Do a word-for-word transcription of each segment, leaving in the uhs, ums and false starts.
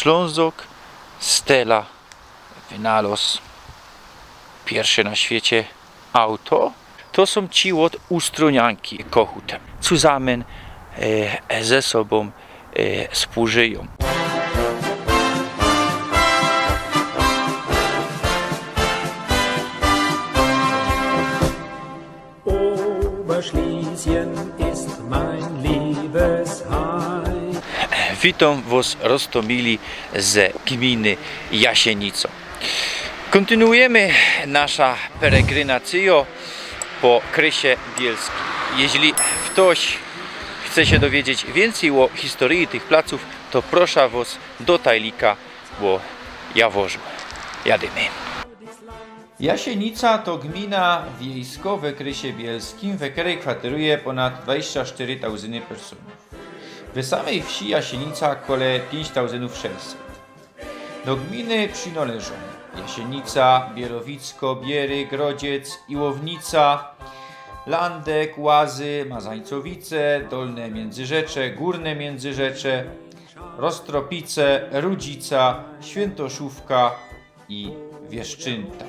Ślōnzok Stela wynaloz piyrwsze na świecie auto. To sōm ci ôd Ustrōnianki Kochut. Zusammen, e, ze sobōm, e, wspōłżyjōm. Oberschlesien ist mein Liebesheim. Witōm wos roztōmili ze gminy Jasienica. Kōntynuujymy nasza peregrinacyjo po Krysie Bielskim. Jeźli ftoś chce sie dowiedzieć wiyncyj ô historyji tych placōw, to proszã wos do tajlika ô Jaworzu. Jadymy. Jasienica to gmina wiejsko we Krysie Bielskim, we kerej kwateruje pōnad dwadzieścia sztyry tauzyny personōw. We samej wsi Jasienica kole piyńć tauzynow sześćset. Do gminy przinŏleżōm Jasienica, Bierowisko, Biery, Grodziec, Iłownica, Landek, Łazy, Mazańcowice, Dolne Międzyrzecze, Gōrne Międzyrzecze, Rostropice, Rudzica, Świyntoszōwka i Wieszczynta.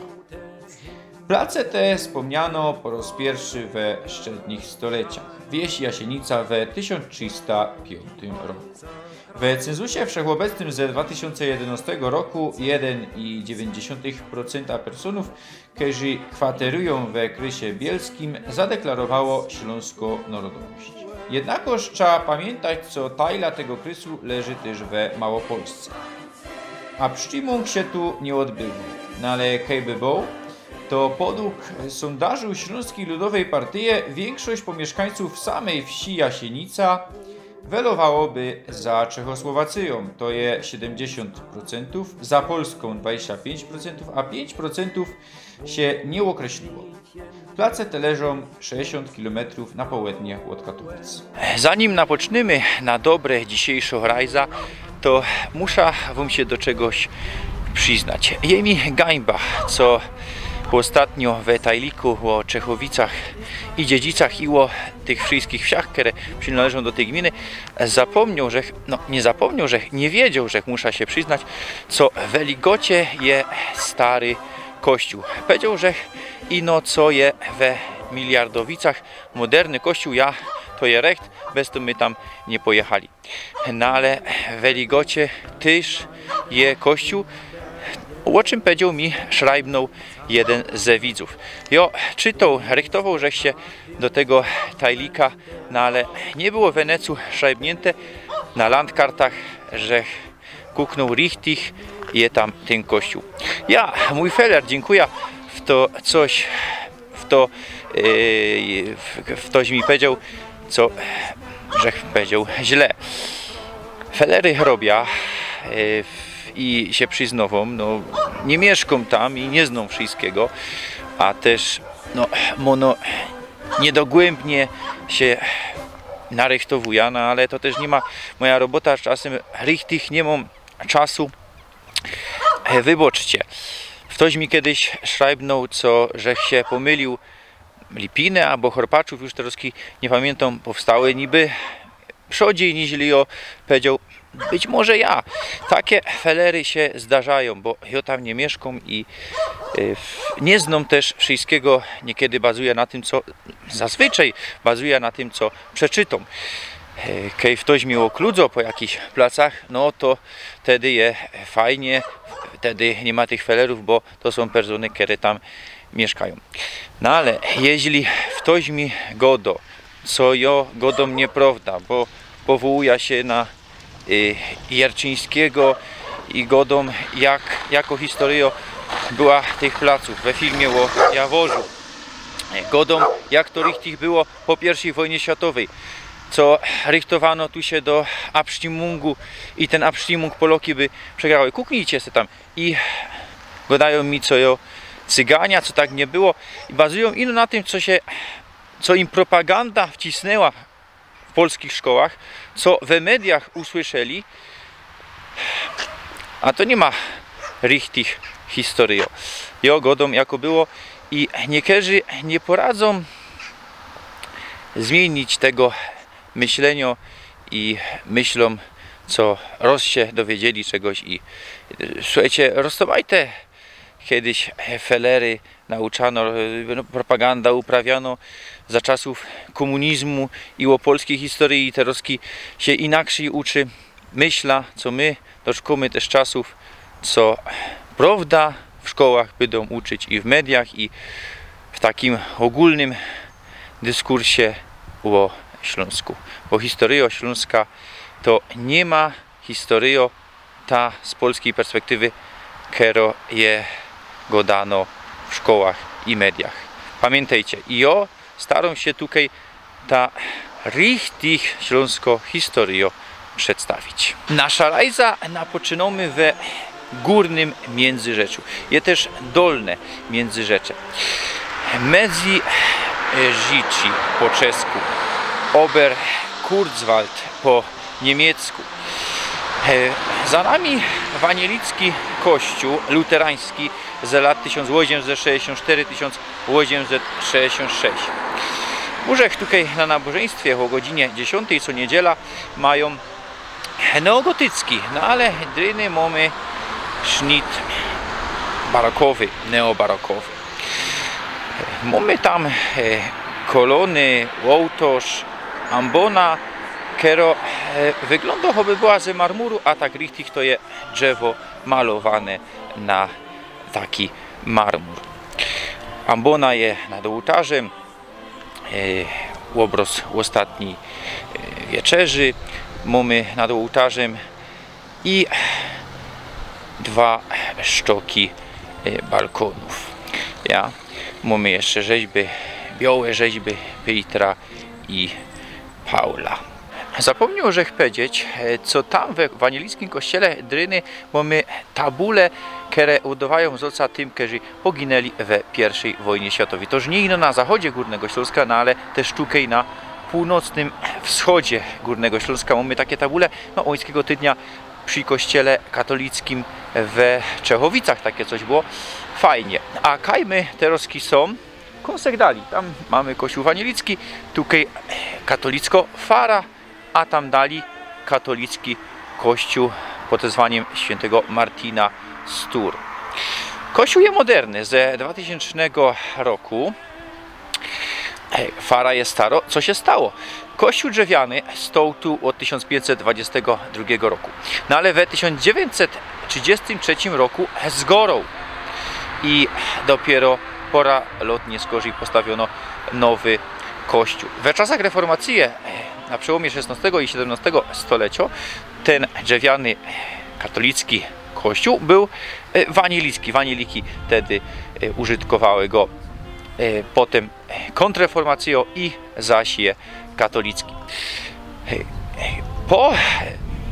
Place te spōmniano po roz piyrwszy we szczednich stoleciach. Wieś Jasienica we tysiōnc trzista piōntym roku. We cynzusie wszechobecnym ze dwa tysiōnce jedynŏstego roku jedyn i dziewięć dziesiątych procenta personōw, kerzy kwaterujōm we Krysie Bielskim, zadeklarowało ślōnskõ nŏrodowosć. Jednakŏż trzeba pamiyntać, co tajla tego krysu leży tyż we Małopolsce. A abstimmung sie tu niy ôdbywōł. No ale kej by bōł, to podug sōndażu Ślōnskij Ludowyj Partyje wiynksość pōmiyszkańcōw samej wsi Jasienica welowałoby za Czechosłowacyjōm, to je siedymdziesiōnt procentōw, za Polskōm dwadzieścia piyńć procentōw, a piyńć procentōw sie niy ôkreśliło. Place te leżōm sześćdziesiōnt kilometrōw na połednie ôd Katowic. Zanim napocznymy na dobre dzisiejszego rajza, to musza wōm sie do czegoś prziznać. Je mi gańba, co ôstatnio we tajliku ô Czechowicach i Dziedzicach i ô tych wszyjskich wsiach, kere przinŏleżōm do tyj gminy, zapōmnioł żech, no niy zapōmnioł żech, niy wiedzioł żech, musza sie prziznać, co we Ligocie je stary kościōł. Powiedzioł żech ino, co je we Miliardowicach moderny kościōł, ja to je recht, bez to my tam niy pojechali. No ale we Ligocie tyż je kościōł, ô czym powiedzioł mi, szrajbnōł jedyn ze widzōw. Jo, czytoł, rychtowoł żech sie do tego tajlika, no ale niy było we necu szrajbniynte na landkartach, żech kuknōł, richtig je tam tyn kościōł. Ja, mōj feler, dziynkuja, w to coś, w to, e, w, ftoś mi powiedzioł, co żech powiedzioł źle. Felery robia, e, w, i sie prziznŏwōm, no, niy miyszkōm tam i niy znōm wszyjskigo, a tyż, no, mōno niydogłymbnie sie narychtowuja, no, ale to tyż niy ma moja robota, czasym richtig niy mōm czasu. E, wybaczcie. Ftoś mi kedyś szrajbnōł, co żech sie pōmylił, Lipiny abo Chorpaczōw, już terŏzki niy pamiyntōm, powstały niby przodzij, niźli jo powiedzioł, być może ja. Take felery sie zdarzajōm, bo jo tam niy miyszkōm i, y, w-, niy znōm tyż wszyjskigo, niykiedy bazuja na tym, co, zazwyczaj bazuja na tym, co przeczytōm. E, kej ftoś mi ôkludzo po jakichś placach, no to tedy je fajnie, tedy niy ma tych felerōw, bo to sōm persōny, kere tam miyszkajōm. No ale jeźli ftoś mi godo, co jo godōm niyprŏwda, bo powołuja sie na, y, Jerczyńskigo i godōm, jak, jako historyjo była tych placōw we filmie ô Jaworzu. Godōm, jak to richtig było po piyrwszyj wojnie światowyj, co rychtowano tu sie do abstimmungō i tyn abstimmung Poloki by przegrały. Kuknijcie se tam. I godajōm mi, co jo cygania, co tak niy było. I bazujōm ino na tym, co sie, co im propaganda wcisnęła w polskich szkołach, co we mediach usłyszeli, a to niy ma richtig historyjo. Jo godōm, jako było, i niykerzy niy poradzōm zmiynić tego myślenio i myślōm, co roz sie dowiedzieli czegoś i, e, słuchejcie, roztōmajte kejś, e, felery nauczano, e, no, propaganda uprawiano za czasōw kōmunizmu i ô polskij historyji, i terŏz sie inakszyj uczy. Myśla, co my doczkōmy tyż czasōw, co prŏwda w szkołach bydōm uczyć i w mediach, i w takim ôgōlnym dyskursie ô Ślōnsku. Bo historyjŏ Ślōnska to niy ma historyjŏ ta z polskij perspektywy, kerŏ je godano w szkołach i mediach. Pamiyntejcie, i jŏ starōm sie tukej ta richtig ślōnskŏ historyjŏ przedstawić. Naszã rajzã napoczynōmy we Gōrnym Miyndzyrzeczu. Je tyż Dolne Miyndzyrzece. Mezzi, e, Rzici po czesku, Ober Kurzwald po niymiecku. E, za nami wanielicki kościōł luterański z lat tysiōnc ôziemset szesćdziesiōnt sztery, tysiōnc ôziemset szesćdziesiōnt sześć. Może tukej na nabożyństwie ô godzinie dziesiōntyj co niydziela majōm neogotycki, no ale dryny mōmy sznit barokowy, neobarokowy. Mōmy tam, e, kolōny, ôłtŏrz, ambōna, kerŏ, e, wyglōndŏ, choby była ze marmuru, a tak richtig to je drzewo malowane na taki marmur. Ambōna je nad ôłtarzym, e, ôbrŏz ôstatnij, e, wieczerzy mōmy nad ôłtarzym i dwa sztoki, e, balkōnōw. Ja, mōmy jeszcze rzeźby, biołe rzeźby Pejtra i Paula. Zapōmniôł żech pedzieć, e, co tam we wanielickim kościele dryny mōmy tabule, kere ôdŏwajōm zŏca tym, kerzy pogineli we piyrwszyj wojnie światowyj. To już niy ino na zachodzie Gōrnego Ślōnska, no ale tyż tukej na pōłnocnym wschodzie Gōrnego Ślōnska mōmy take tabule. No, Ôńskigo Tydnia przi kościele katolickim we Czechowicach take coś było. Fajnie. A kaj my terŏzki sōm, kōnsek dalij. Tam mōmy kościōł wanielicki, tukej katolickŏ fara, a tam dalij katolicki kościōł pod wezwaniym świyntego Martina z Tours. Kościōł je moderny, ze dwa tysiōncznego roku. E, fara je starŏ. Co sie stało? Kościōł drzewiany stoł tu ôd tysiōnc piyńćset dwudziestego drugigo roku. No ale we tysiōnc dziewiyńćset trzidziestym trzecim roku zgorōł. I dopiyro pŏra lŏt niyskorzij postawiono nowy kościōł. We czasach reformacyje, e, na przełōmie szesnŏstego i siedymnŏstego stoleciŏ, tyn drzewiany katolicki kościōł bōł, e, wanielicki. Wanieliki tedy, e, użytkowały go, e, potym kōntrreformacyjŏ i zaś je katolicki. Po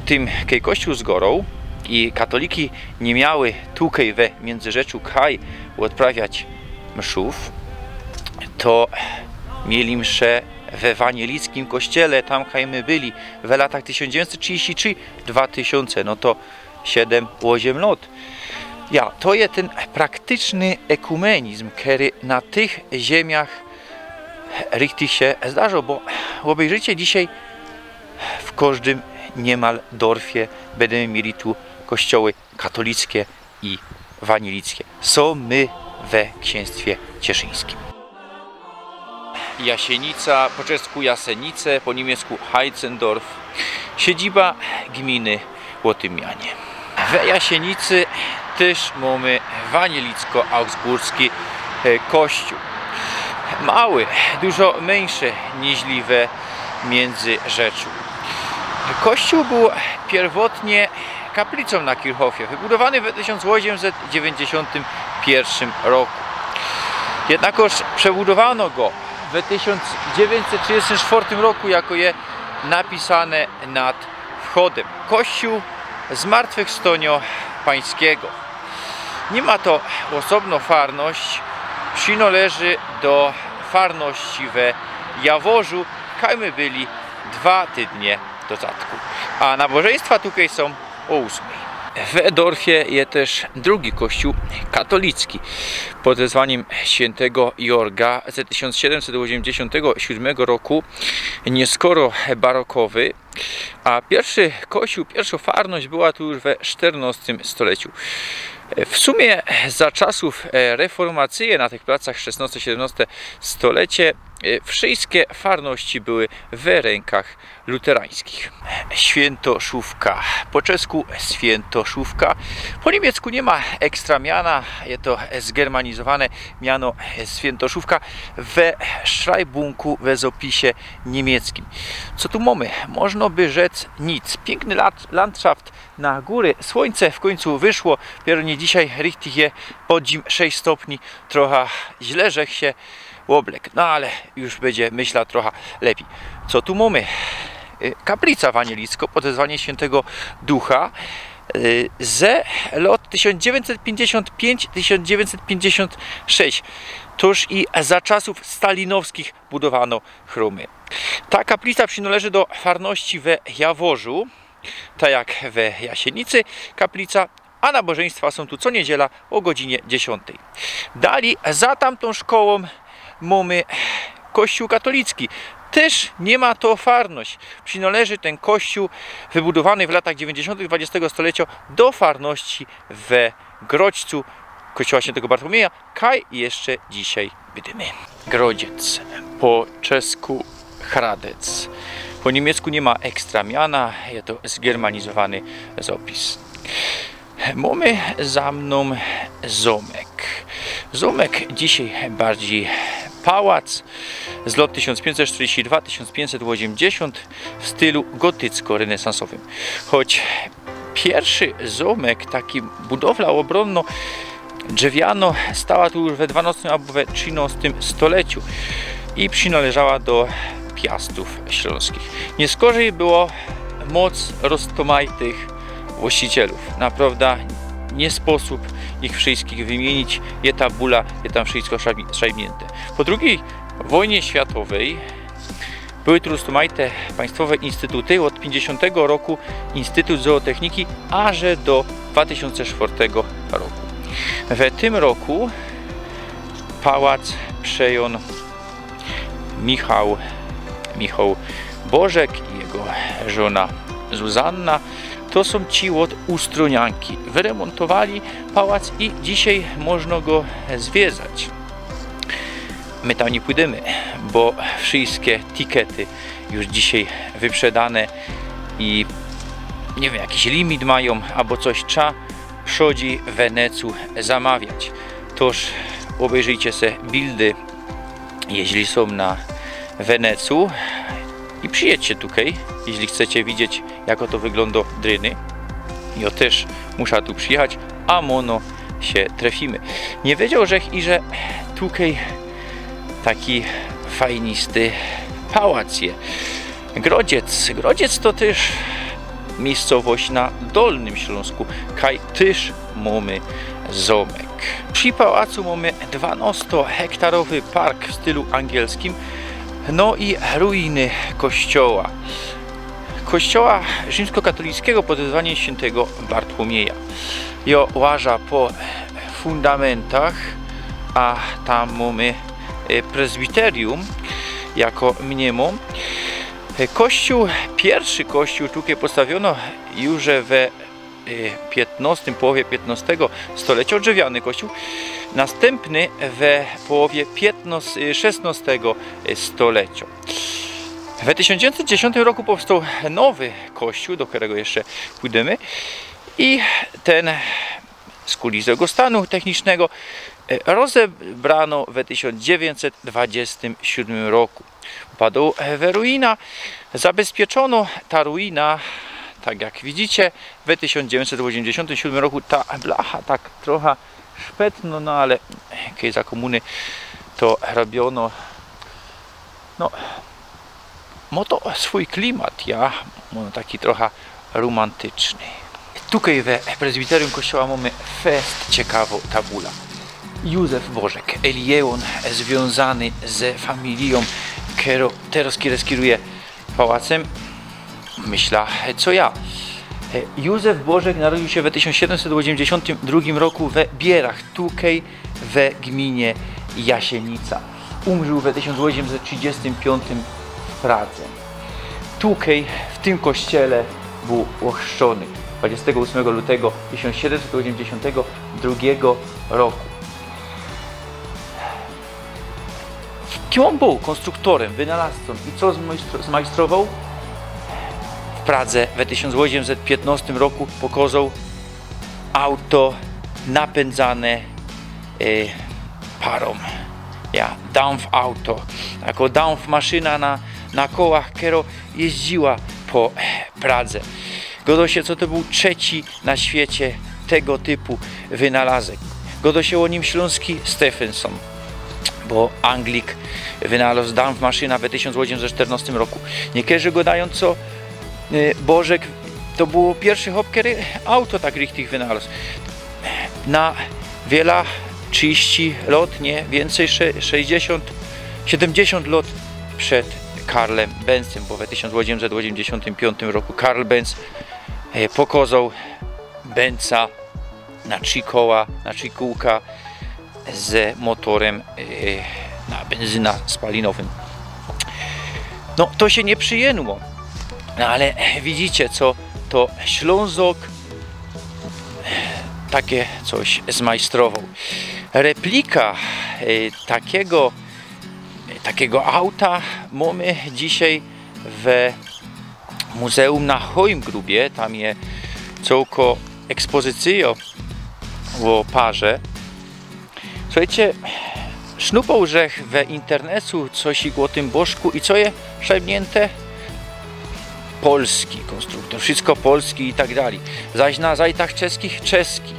tym, kej kościōł zgorōł i katoliki niy miały tukej we Miyndzyrzeczu kaj ôdprawiać mszōw, to mieli msze we wanielickim kościele, tam kaj my byli we latach tysiōnc dziewiyńćset trzidziści trzi, dwa tysiōnce, no to siedym, ôziym lŏt. Ja, to je tyn praktyczny ekumenizm, kery na tych ziymioch richtig sie zdarzo, bo ôbejrzyjcie dzisiej, w kożdym niymal dorfie bydymy mieli tu kościoły katolickie i wanielickie. Sōm my we ksiynstwie cieszyńskim. Jasienica, po czesku Jasenice, po niymiecku Heitzendorf, siedziba gminy Ôtymnianie. We Jasienicy tyż mōmy wanielicko-augsburski, e, kościōł. Mały, dużo myńszy niźli we Miyndzyrzeczu. Kościōł bōł piyrwotnie kaplicōm na Kirchhofie, wybudowany we tysiōnc ôziymset dziewiyńćdziesiōntym piyrszym roku. Jednakŏż przebudowano go we tysiōnc dziewiyńćset trzidziestym sztwŏrtym roku, jako je napisane nad wchodym. Kościōł Zmartwychwstōniŏ Pańskigo. Niy ma to ôsobno farność, przinŏleży do farności we Jaworzu, kaj my byli dwa tydnie do zadku. A nabożyństwa tukej sōm ô ôsmyj. W Dorfie je tyż drugi kościół katolicki pod wezwaniym świyntego Jorga ze tysiōnc siedymset ôziymdziesiōntego siódmego roku, nieskoro barokowy, a piyrszy kościół, piyrszŏ farność była tu już we sztyrnŏstym stoleciu. W sumie za czasōw, e, reformacyje na tych placach, szesnŏste, siedymnŏste stolecie, e, wszyjske farności były we rękach luterańskich. Świyntoszōwka, po czesku Świętoszówka. Po niymiecku niy ma ekstra miana, je to zgermanizowane miano Świyntoszōwka we szrajbunku, we zopisie niymieckim. Co tu mōmy? Możno by rzec nic. Piykny lat-, landszaft na gōry. Słōńce w kōńcu wyszło. Dopiyro niy dzisiej, richtig je, pod zim sześć stopni, trocha źle żech sie ôblek. No ale już bydzie, myśla, trocha lepij. Co tu mōmy? Y, kaplica wanielicko pod wezwaniym świyntego Ducha, y, ze lot tysiōnc dziewiyńćset piyńćdziesiōnt piyńć, tysiōnc dziewiyńćset piyńćdziesiōnt sześć. Tōż i za czasōw stalinowskich budowano chrōmy. Ta kaplica przinŏleży do farności we Jaworzu, tak jak we Jasienicy kaplica, a nabożyństwa sōm tu co niydziela ô godzinie dziesiōntej. Dalij, za tamtōm szkołōm mōmy kościół katolicki. Tyż niy ma to farność. Przinŏleży tyn kościół wybudowany w latach dziewiyńćdziesiōntych dwudziestego stoleciŏ do farności we Grodzicu, kościoła świyntego Bartłōmiyja, kaj jeszcze dzisiej bydymy. Grodziec, po czesku Hradec. Po niymiecku niy ma ekstra miana, je to zgermanizowany zopis. Mōmy za mnōm zōmek. Zōmek dzisiej bardzij pałac z lot tysiōnc piyńćset sztyrdziestego drugigo, tysiōnc piyńćset ôziymdziesiōnt w stylu gotycko-renesansowym. Choć piyrszy zōmek, taki budowla ôbrōnnŏ, drzewianŏ, stała tu już we dwanŏstym abo we trzynŏstym stoleciu i przinŏleżała do Piastōw Ślōnskich. Niyskorzij było moc roztōmajtych właścicielōw. Naprŏwda niy sposōb ich wszyjskich wymiynić. Je ta bula, je tam wszyjsko szajb-, szajbniynte. Po drugij wojnie światowej były tu roztōmajte państwowe instytuty, ôd piyńćdziesiōntego roku Instytut Zootechniki, aże do dwa tysiōnce sztwŏrtego roku. We tym roku pałac przejął Michał, Michał Bożek i jego żona Zuzanna. To sōm ci ôd Ustrōnianki. Wyremontowali pałac i dzisiej możno go zwiedzać. My tam niy pōdymy, bo wszyjske tikety już dzisiej wyprzedane i niy wiym, jakiś limit majōm abo coś, trza przodzi w Wenecu zamawiać. Tōż ôbejrzyjcie se bildy, jeźli sōm na Wenecu, i przijydźcie tukej, jeźli chcecie widzieć, jako to wyglōndŏ dryny. Jŏ tyż musza tu przijechać, a może sie trefimy. Niy wiedzioł żech, iże tukej taki fajnisty pałac je. Grodziec. Grodziec to tyż miyjscowość na Dolnym Ślōnsku, kaj tyż mōmy zōmek. Przi pałacu mōmy dwanŏstohektarowy park w stylu angielskim, no i ruiny kościoła. Kościoła rzimskokatolickego pod wezwaniym świyntego Bartłōmiyja. Jŏ łażã po fundamentach, a tam mōmy, e, prezbiterium jako mnimum. E, kościół, piyrszy kościół tukej postawiono już we, e, piytnŏstym, połowie piytnŏstego stoleciŏ, drzewiany kościół. Nastympny we połowie piytnŏs-, e, szesnŏstego stoleciŏ. We tysiōnc dziewiyńćset dziesiōntym roku powstoł nowy kościół, do kerego jeszcze pōdymy. I tyn z kuli złego stanu technicznego, e, rozebrano we tysiōnc dziewiyńćset dwadziestym siōdmym roku. Upadł, e, we ruina. Zabezpieczono ta ruina, tak jak widzicie, we tysiōnc dziewiyńćset ôziymdziesiōntym siōdmym roku. Ta blacha tak trocha szpetno, no ale kej za kōmuny to robiono. No, mŏ to swōj klimat, ja, mō taki trocha rōmantyczny. Tukej we prezbiterium kościoła mōmy fest ciekawõ tabula. Józef Bożek, eli je ôn zwiōnzany ze familijōm, kerŏ terŏz kieruje pałacym? Myśla, co ja. E, Józef Bożek narodził się we tysiōnc siedymset ôziymdziesiōntym drugim roku we Bierach, tukej we gminie Jasienica. Umrził we tysiōnc ôziymset trzidziestym piōntym w Pradze. Tukej, w tym kościele, bōł ôchrzczōny dwudziestego ósmego lutego tysiōnc siedymset ôziymdziesiōntego drugiego roku. Kim ôn bōł? Konstruktorym, wynalazcōm. I co zmajstro-, zmajstrowoł? W Pradze we tysiōnc ôziymset piōnostym roku pokozoł auto napyndzane, e, parōm. Ja, Dampfauto. Jako dampfmaszyna na, na kołach, kero jeździła po Pradze. Godo sie, co to bōł trzeci na świecie tego typu wynalazek. Godo sie ô nim ślōnski Stephenson, bo Anglik wynalazł dampfmaszyna we tysiōnc ôziymset sztyrnostym roku. Niykerzy godajōm, co, y, Bożek to było piyrszy chop, kery auto tak richtig wynalazł. Na wiela, trziści lot, nie, wiyncyj, sze-, sześćdziesiōnt, siedymdziesiōnt lot przed Karlym Benzym, bo we tysiōnc ôziymset ôziymdziesiōntym piōntym roku Karl Benz, e, pokozoł Benza na trzi koła, na trzi kōłka z motorym, e, na benzyna spalinowym. No, to sie niy przijyndło. No, ale widzicie, co to Ślōnzok takie coś zmajstrowoł. Replika, e, takigo, takigo auta mōmy dzisiej we muzeum na Choimgrubie. Tam je cołko ekspozycyjo ô parze. Suchejcie, sznupał żech we internetu coś ô tym Bożku i co je szajbniynte? Polski konstruktor, wszysko polski i tak dalij. Zaś na zajtach czeskich czeski.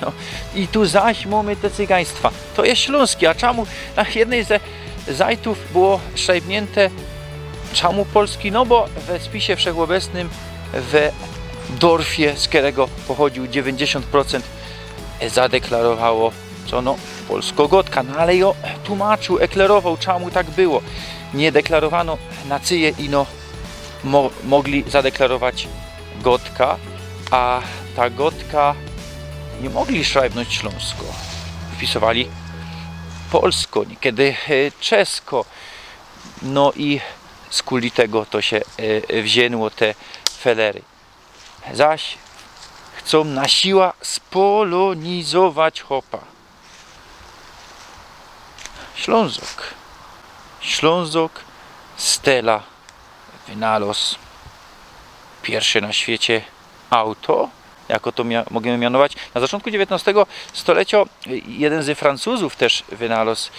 No. I tu zaś mōmy te cygaństwa. To je ślōnski, a czymu na jednyj ze zajtōw było szajbniynte, czymu polski? No bo we spisie wszechobecnym we Dorfie, z kerego pochodziył dziewiyńćdziesiōnt procynt, zadeklarowało, co, no, polsko godka. No ale jo tłumaczōł, eklerowoł, czymu tak było. Niy deklarowano nacyje, ino mo-, mogli zadeklarować godka, a ta godka niy mogli szrajbnōńć ślōnsko. Wpisowali polsko, niykery, e, czesko. No i skuli tego to sie, e, wziyntło te felery. Zaś chcōm na siła spolōnizować chopa. Ślōnzok. Ślōnzok Stella wynalōz piyrsze na świecie auto, jako to mia-, możymy mianować. Na zaczōntku dziewiyntnostego stolecio, y, jedyn ze Francuzōw tyż wynalōz,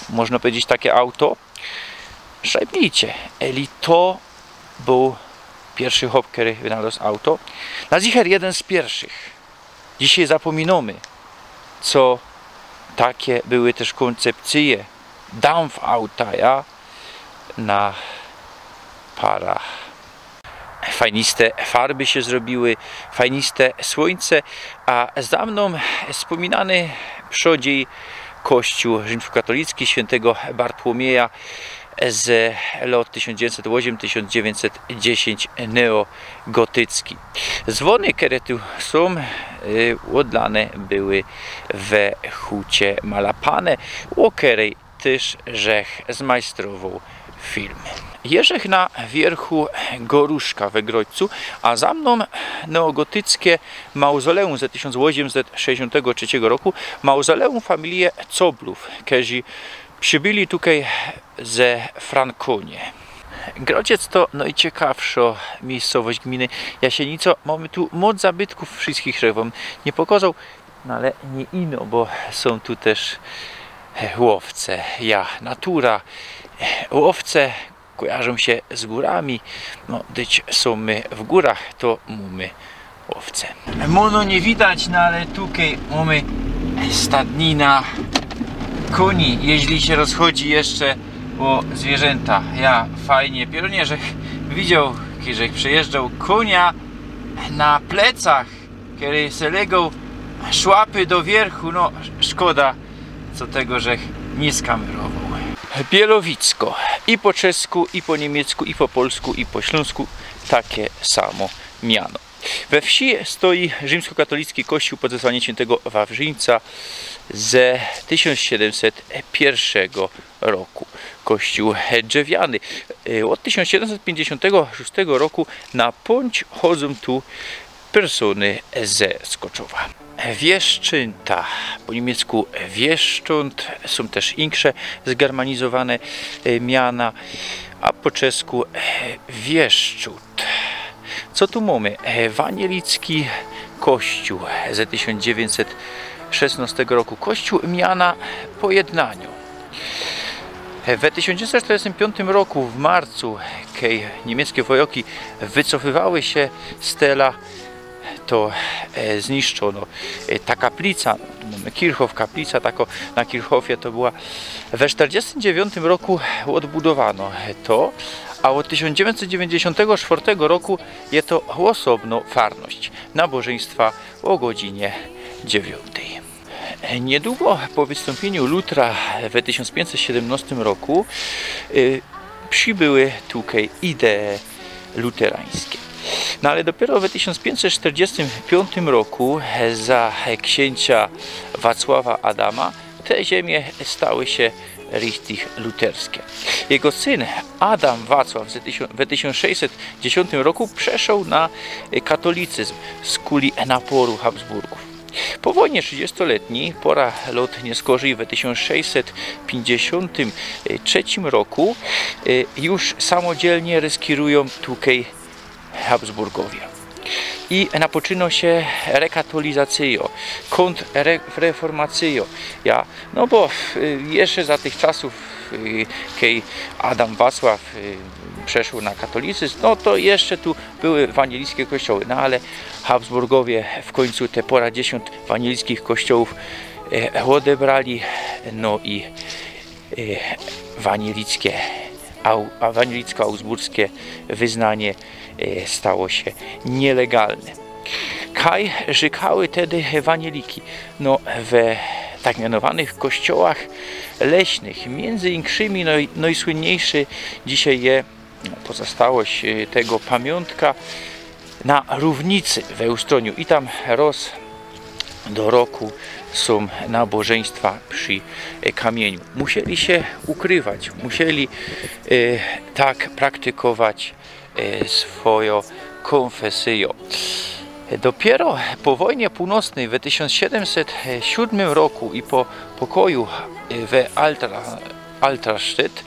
można pedzieć, takie auto. Szajbnijcie, eli to bōł piyrszy chop, kery wynalōz auto. Na zicher jedyn z piyrszych. Dzisiej zapōminōmy, co takie były tyż kōncepcyje dampfauta, ja, na parach. Fajniste farby sie zrobiły, fajniste słōńce, a za mnōm spōminany przodziej kościōł rzimskokatolicki świyntego Bartłōmieja z lot tysiōnc dziewiyńćset ôziym, tysiōnc dziewiyńćset dziesiyńć, neogotycki. Zwōny, kere tu sōm, y, ôdlane były we hucie Malapane, ô kerej tyż żech zmajstrowoł film. Jeżech na wierchu Goruszka we Groźcu, a za mnōm neogotyckie mauzoleum ze tysiōnc ôziymset sześćdziesiōntego trzeciego roku, mauzoleum familije Coblōw, kerzy przybyli tukej ze Frankōnie. Grodziec to nojciekawszo miyjscowość gminy Jasienico. Mōmy tu moc zabytkōw, wszyskich żech wōm niy pokozoł, no ale niy ino, bo sōm tu tyż, e, ôwce. Ja, natura, e, ôwce kojarzōm sie z gōrami. No, dyć sōm my w gōrach, to mōmy ôwce. Mōno niy widać, no ale tukej mōmy stadnina kōni, jeźli sie rozchodzi jeszcze ô zwiyrzynta. Ja, fajnie. Piyrszy żech widzioł, kej żech przejyżdżoł kōnia na plecach, kery se legoł szłapy do wierchu, no, szkoda, co tego żech niy skamerowoł. Bielowicko. I po czesku, i po niymiecku, i po polsku, i po ślōnsku takie samo miano. We wsi stoi rzimskokatolicki kościół pod wezwaniem świętego Wawrzyńca ze tysiōnc siedymset piyrszego roku. Kościół drzewiany. Od tysiōnc siedymset piyńćdziesiōntego szōstego roku na pōńdź chodzōm tu persōny ze Skoczowa. Wieszczynta, po niymiecku Wieszcząt, sōm tyż insze zgermanizowane miana, a po czesku Wieszczut. Co tu mōmy? Wanielicki kościół ze tysiōnc dziewiyńćset szesnostego roku. Kościół miana pojednaniŏ. We tysiōnc dziewiyńćset sztyrdziestym piōntym roku w marcu, kej niymieckie wojoki wycofywały sie z Tela, to zniszczōno ta kaplica, Kirchhof, kaplica tako na Kirchhofie to była. We sztyrdziestym dziewiyńtym roku ôdbudowano to, a ôd tysiōnc dziewiyńćset dziewiyńćdziesiōntego sztwŏrtego roku je to ôsobnŏ farność. Nabożyństwa ô godzinie dziewiyńtej. Niydługo po wystōmpiyniu Lutra we tysiōnc piyńćset siedymnŏstym roku przibyły tukej idee luterańske. No ale dopiyro we tysiōnc piyńćset sztyrdziestym piōntym roku za ksiynża Wacława Adama te ziymie stały sie richtig luterske. Jego syn Adam Wacław we tysiōnc sześćset dziesiōntym roku przeszoł na katolicyzm skuli naporu Habsburgōw. Po wojnie trzidziestoliytnij, pora lŏt niyskorzij, we tysiōnc sześćset piyńćdziesiōntym trzecym roku już samodzielnie ryskirujōm tukej Habsburgowie. I napoczynŏ sie rekatolizacyjŏ, kōntrreformacyjŏ. Ja, no bo jeszcze za tych czasōw, kej Adam Wacław przeszoł na katolicyzm, no to jeszcze tu były wanielickie kościoły, no ale Habsburgowie w kōńcu te pora dziesiōnt wanielickich kościołōw ôdebrali, no i wanielickie, a wanielicko-augsburskie wyznanie stało sie nielegalne. Kaj rzekały tedy wanieliki? No, we tak mianowanych kościołach leśnych, miyndzy inkszymi nojsłynniejszy dzisiej je pozostałość tego pamiōntka na Rōwnicy we Ustrōniu i tam rŏz do roku sōm nabożyństwa przi kamiyniu. Musieli sie ukrywać, musieli tak praktykować swojõ kōnfesyjõ. Dopiyro po wojnie pōłnocnyj we tysiōnc siedymset siódmym roku i po pokoju we Altrastadt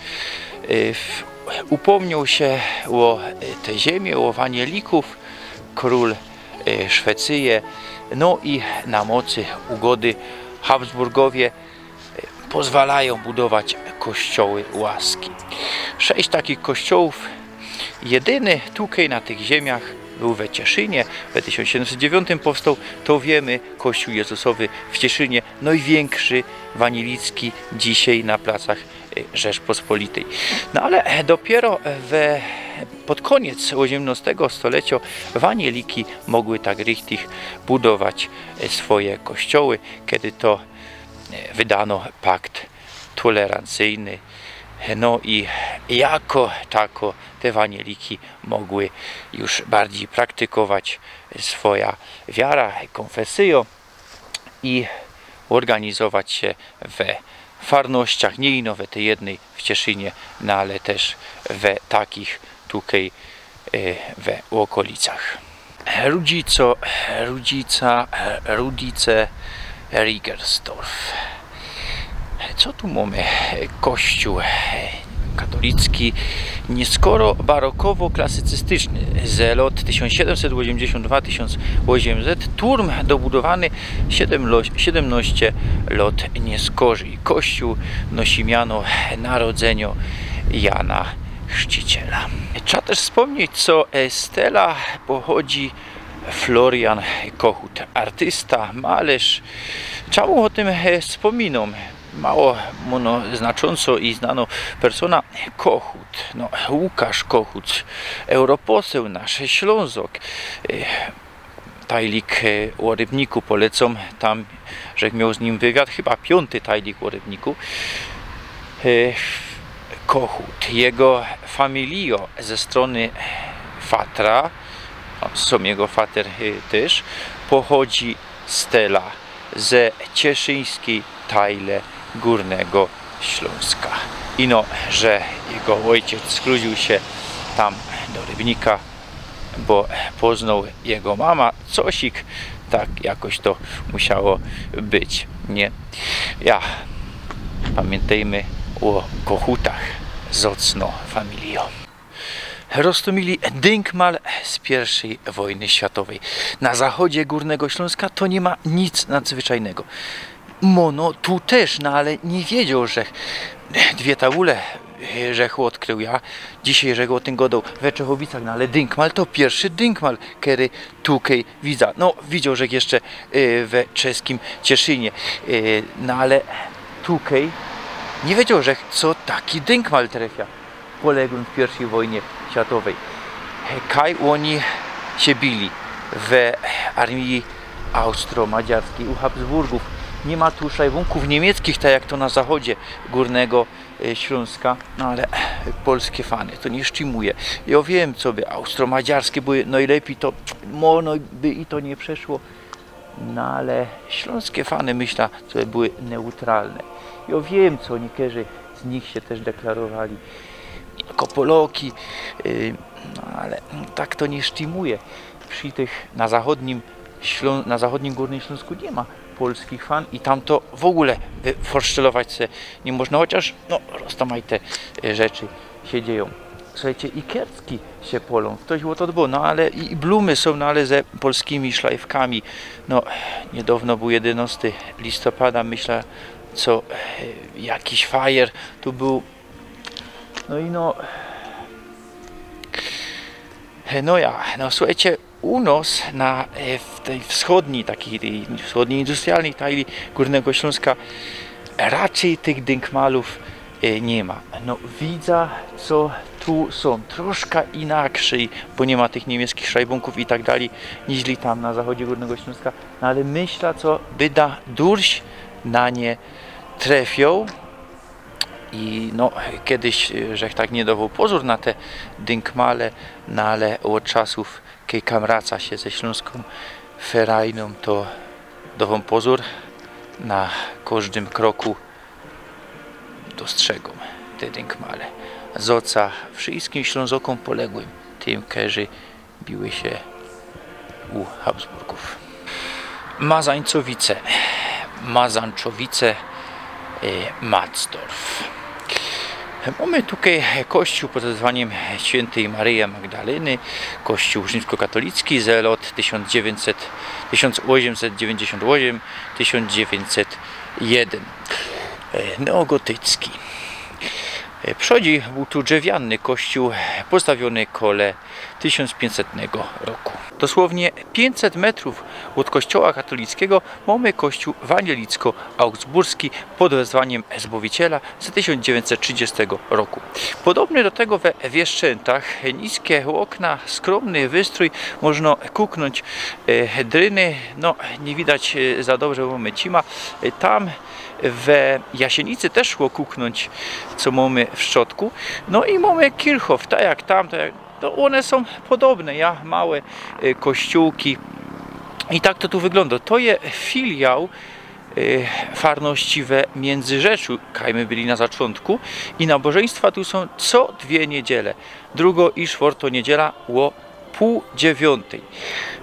upōmnioł sie ô te ziymie, ô wanielikōw krōl Szwecyje, no i na mocy ugody Habsburgowie pozwalajōm budować kościoły łaski. Sześć takich kościołōw, jedyny tukej na tych ziymniach bōł we Cieszynie, we tysiōnc siedymset dziewiyntym powstoł, to wiymy, kościół Jezusowy w Cieszynie, nojwiynkszy wanielicki dzisiej na placach Rzeczpospolitej. No ale dopiyro we pod kōniec ôziymnŏstego stoleciŏ wanieliki mogły tak richtig budować swoje kościoły, kedy to wydano pakt tolerancyjny. No i jako tako te wanieliki mogły już bardzij praktykować swoja wiara, kōnfesyjŏ i ôrganizować sie we farnościach, niy ino we tyj jednyj w Cieszynie, no ale tyż we takich tukej we ôkolicach. Rudzico, Rudzica, Rudice, Rigersdorf. Co tu mōmy? Kościół katolicki, niyskoro barokowo-klasycystyczny, ze lŏt tysiōnc siedymset ôziymdziesiōnt dwa, tysiōnc ôziymset, turm dobudowany siedymnŏście lŏt niyskorzij. Kościół nosi miano narodzynio Jana Chrzciciela. Trza tyż spōmnieć, co z Tela pochodzi Florian Kochut, artysta, malyrz. Czymu ô tym spōminōm? Mało mono znaczōnco i znano persōna. Kochut, no, Łukasz Kochut, europoseł, nasz Ślōnzok. Tajlik ô Rybniku, polecōm, tam żech mioł z nim wywiad, chyba piōnty tajlik ô Rybniku. Kochut, jego familijŏ ze strōny fatra Sam jego fater, y, tyż pochodzi z Tela, ze cieszyńskij tajle Gōrnego Ślōnska. Ino, że jego ôjciec skluziōł sie tam do Rybnika, bo poznoł jego mama, cosik, tak jakoś to musiało być, nie? Ja, pamiyntejmy ô Kochutach, zocno familijo. Roztōmili dynkmal z piyrwszyj wojny światowej. Na zachodzie Gōrnego Ślōnska to niy ma nic nadzwyczajnego. Mono tu tyż, no ale niy wiedzioł, że dwie taule, e, żech ôdkrył ja. Dzisiej żech ô tym godoł we Czechowicach, no ale dynkmal to piyrwszy dynkmal, kery tukej widza. No, wiedzioł żech jeszcze, e, we czeskim Cieszynie. E, no ale tukej niy wiedzioł żech, co taki dynkmal trefia poległym w piyrwszyj wojnie światowej. Kaj ôni sie bili we armii austro-madziarskij u Habsburgōw. Niy ma tu szajbōnkōw niymieckkich, tak jak to na zachodzie Gōrnego, e, Ślōnska, no ale polske fany to niy sztimuje. Jo wiym, co by austro-madziarskie były nojlepij, to mono by i to niy przeszło. No ale ślōnske fany, myśla, to były neutralne. Jo wiym, co niykerzy z nich sie tyż deklarowali jako Poloki, yy, no ale tak to niy sztimuje. Przi tych na zachodnim Ślōn-, na zachodnim Gōrnym Ślōnsku niy ma polskich fan i tam to w ogōle wy-, forsztelować se niy można, chociŏż, no, roztōmajte, y, rzeczy sie dziejōm. Suchejcie, i kertki sie polōm, ftoś ô to dbŏ, no ale i, i blumy sōm, no ale ze polskimi szlajfkami. No, niydŏwno bōł jedynŏsty listopada, myśla, co, e, jakiś fajer tu bōł. No i no, e, no ja, no suchejcie, u nŏs na, e, w tyj wschodnij, takij, tyj wschodnij industrialnyj tajli Gōrnego Ślōnska raczyj tych dynkmalōw, e, niy ma. No, widza, co tu sōm troszka inakrzyj, bo niy ma tych niymieckkich szajbōnkōw i tak dalij, niźli tam na zachodzie Gōrnego Ślōnska. No ale myśla, co byda durś na nie trefioł. I no, kedyś, e, żech tak niy dŏwoł pozōr na te dynkmale, no ale ôd czasōw, kej kamracã sie ze ślōnskōm ferajnōm, to dŏwōm pozōr, na kożdym kroku dostrzegōm te dynkmale. Zoca wszyjskim Ślōnzokōm poległym, tym, kerzy biły sie u Habsburgōw. Mazańcowice, Mazańcowice, e, Mazdorf. Mōmy tukej kościōł pod wezwaniym świyntyj Maryje Magdaleny, kościōł rzimskokatolicki z lot tysiōnc dziewiyńćset, tysiōnc ôziymset dziewiyńćdziesiōnt ôziym, tysiōnc dziewiyńćset jedyn. E, neogotycki. E, przodzi bōł tu drzewiany kościōł, postawiōny kole tysiōnc piyńćsetnego roku. Dosłownie piyńćset metrōw ôd kościoła katolickigo mōmy kościōł wanielicko-augsburski pod wezwaniym Zbawiciela z tysiōnc dziewiyńćset trzidziestego roku. Podobny do tego we Wierzczyntach, niske ôkna, skrōmny wystrōj, można kuknōńć, e, dryny, no, niy widać, e, za dobrze, bo mōmy ćma. E, tam we Jasienicy tyż szło kuknōńć, co mōmy w strzodku. No i mōmy Kirchhof, tak jak tam, tak jak, no ône sōm podobne, ja, małe, e, kościōłki. I tak to tu wyglōndŏ. To je filiał, e, farności we Miyndzyrzeczu, kaj my byli na zaczōntku. I nabożyństwa tu sōm co dwie niydziele. Drugŏ i sztwŏrtŏ niydziela ô pōł dziewiōntyj.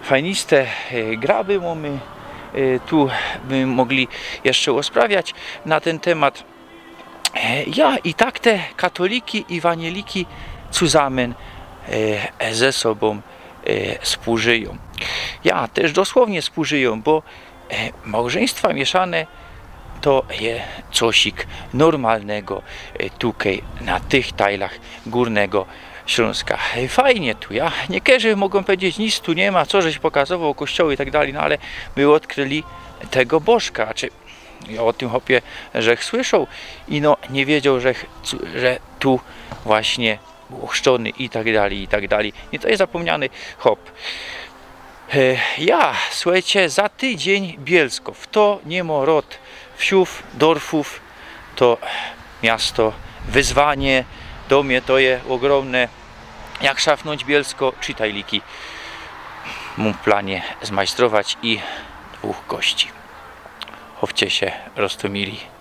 Fajniste, e, graby mōmy, e, tu by mogli jeszcze ôsprawiać na tyn tymat. E, ja, i tak te katoliki i wanieliki cuzamyn, e, ze sobōm, e, wspōłżyjōm. Ja, tyż dosłownie wspōłżyjōm, bo E, małżyństwa mieszane to je cosik normalnego, e, tukej na tych tajlach Gōrnego Ślōnska. E, fajnie tu, ja. Niykerzy mogōm powiedzieć, nic tu niy ma, co żeś pokazowoł, kościoły i tak dalij, no ale my ôdkryli tego Bożka, znaczy, jo ô tym chopie żech słyszoł i no, niy wiedzioł, że ch-, że tu właśnie bōł chrzczōny i tak dalij, i tak dalij. Niy, to je zapōmniany chop. E, ja, suchejcie, za tydziyń Bielsko. Fto niy mŏ rod, wsiōw, dorfōw, to miasto wyzwanie do mie to je ôgrōmne. Jak szafnōńć Bielsko, czytaj liki. Mōm w planie zmajstrować i dwōch gości. Chowcie sie roztōmili.